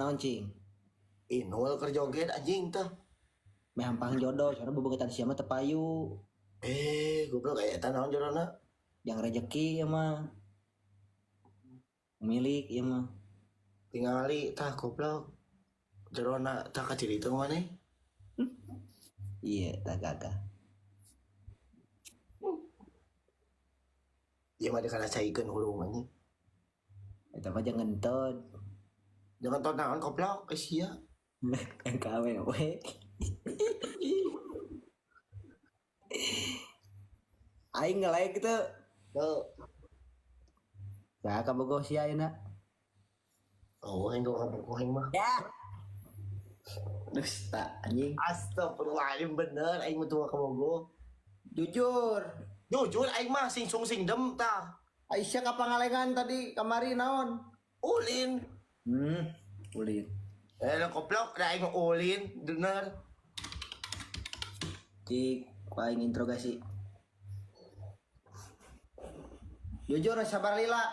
Naon cing? Inul keur joget anjing tah. Meh hampang jodoh, soalnya bebegetan sia mah teu payu. Eh, goblok aya eta naon jorona? Yang rejeki ya mah. Milik ya mah. Tingali tah goblok. Jerona tah kaciri teu maneh. Iya, tak gagah. Ieu mah dikana caikeun hurung anjing. Eta mah jangan ngentod. Jangan tot naon goblok eh sia. KW we. Aing nge-like teu. Teu. Nah, kabogoh sia ayeuna. Oh, aing kabogoh aing mah. Ya. Dusta anjing. Astagfirullahaladzim bener aing mah teu kabogoh. Jujur. Jujur aing mah sing sung sing dem tah. Aisyah ka Pangalengan tadi kamari naon? Ulin. Ulin. Eh, goblok da aing mah ulin bener. Cik, ku aing interogasi. Jujur sabar lila.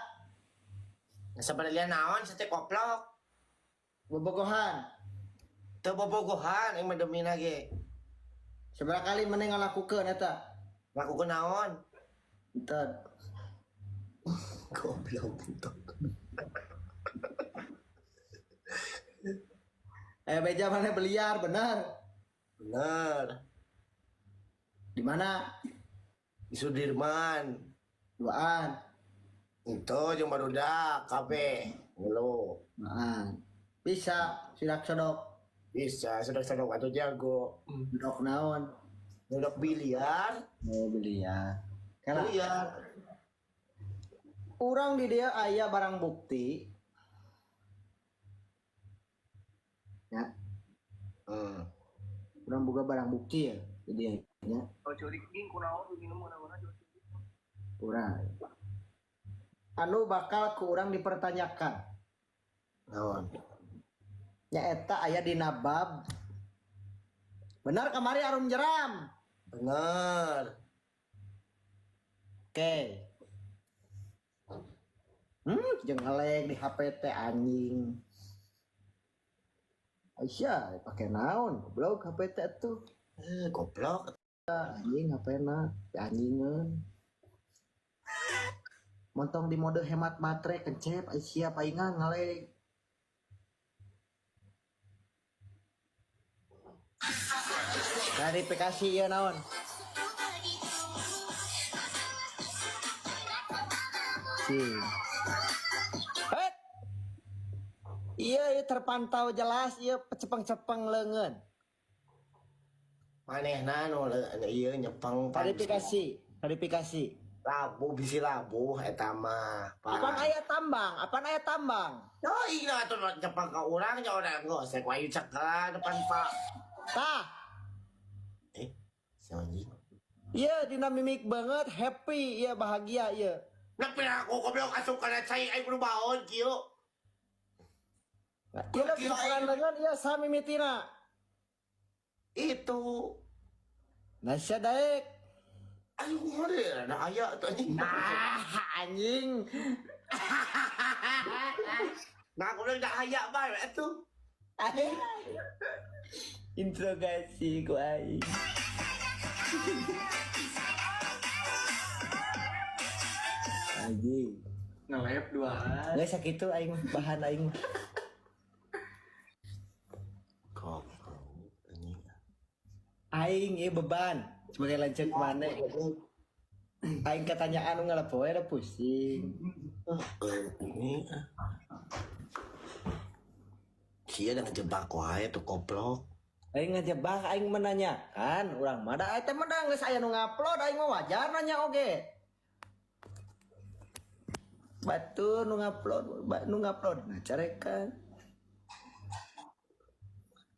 Sabar lila naon sate goblok. Bobogohan. Teu bobogohan aing mah demina ge. Seberapa kali maneh ngalakukeun eta? Ngalakukeun naon? Entar. Goblok entot. Eh beja mana beliar bener. Bener. Di mana? Di Sudirman. Duaan. Itu jeung barudak kabeh. Ngeluh. Duaan. Bisa sidak sodok. Bisa sodok-sodok atuh jago. Sodok naon? Sodok biliar. Oh biliar. Kala. Biliar. Urang di dia aya barang bukti. Ya. Urang boga barang bukti ya di dia nya. Oh curi ging kunaon minum kunaon curi. Urang. Anu bakal ku urang dipertanyakan. Naon? Nya eta aya dina bab. Benar kamari arum jeram. Benar. Oke. Jeung ngelek di HP teh anjing. Aisyah pakai naon? Goblok HP teh tuh. Goblok. Anjing HP na, anjingeun. Montong di mode hemat baterai kencep Aisyah paingan ngelek. Klarifikasi ieu naon? Cing. Het. Iya, iya terpantau jelas ieu cepeng-cepeng leungeun. Manehna nu ieu nyepeng klarifikasi, klarifikasi. Labuh bisi labuh eta mah. Apaan aya tambang? Apaan aya tambang? Oh iya atuh nyepeng ka urang nya urang gosek wayu cekelan depan Pak. Tah. Eh, si anjing. Iya, dina mimik banget, happy, iya bahagia iya. Nah, aku goblok asup kana cai aing kudu baon kieu. Iya, lah, lengan, iya sami mitina. Itu. Nah, sia daek. Aduh, kumaha da aya tuh anjing. Nah, anjing. Nah, goblok da aya bae atuh. Interogasi ku aing. Anjing. Ngelep duaan. Nggak sakitu aing mah, bahan aing mah. Goblok anjing. Aing ieu beban sebagai lanceuk maneh. Aing katanyaan nu ngelep we da pusing. Ini sia da ngejebak wae tuh goblok. Aing ngejebak aing menanyakan urang mah da eta mah da geus aya nu ngupload aing mah wajar nanya oge. Batur nu ngupload, nu ngupload nah carekan.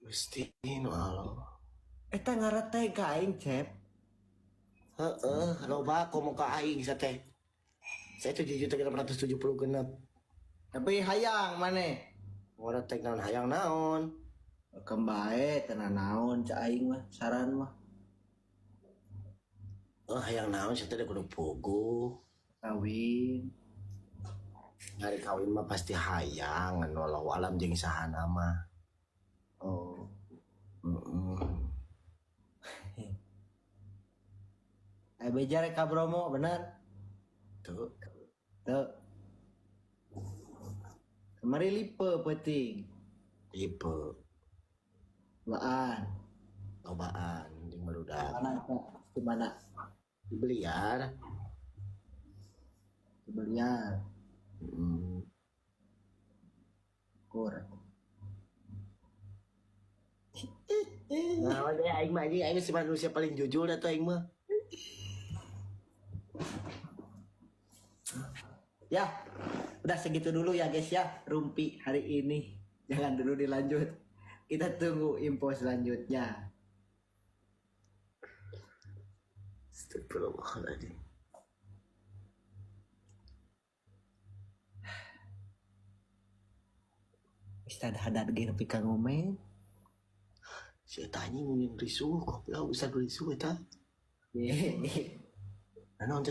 Mesti nu alo. Eta ngareteg ka aing, Cep. Heeh, loba komo ka aing sateh. Saya 7.870 genep. Tapi hayang maneh. Ngareteg naon hayang naon? Kembae teu naon cak aing mah, saran mah. Oh, hayang naon saya teh kudu puguh. Kawin. Nyari kawin mah pasti hayang, ngan wallahu alam jeung sahana mah. Oh. Heeh. Eh beja rek ka Bromo bener. Tuh. Tuh. Kemari lipe peuting. Tipe Lobaan. lobaan jeung barudak. Mana Pak? Di mana? Beliar. Di Beliar. Heeh. Kur. Nah, makanya aing mah anjing aing si manusia paling jujur atuh aing mah. Ya, udah segitu dulu ya guys ya, rumpi hari ini. Jangan dulu dilanjut. Kita tunggu info selanjutnya. Astagfirullahaladzim. Ustad Hadad ge nepi ka ngomen. Si eta anjing ngomong risuh goblok, Ustad risuh eta. Nah, naon teh.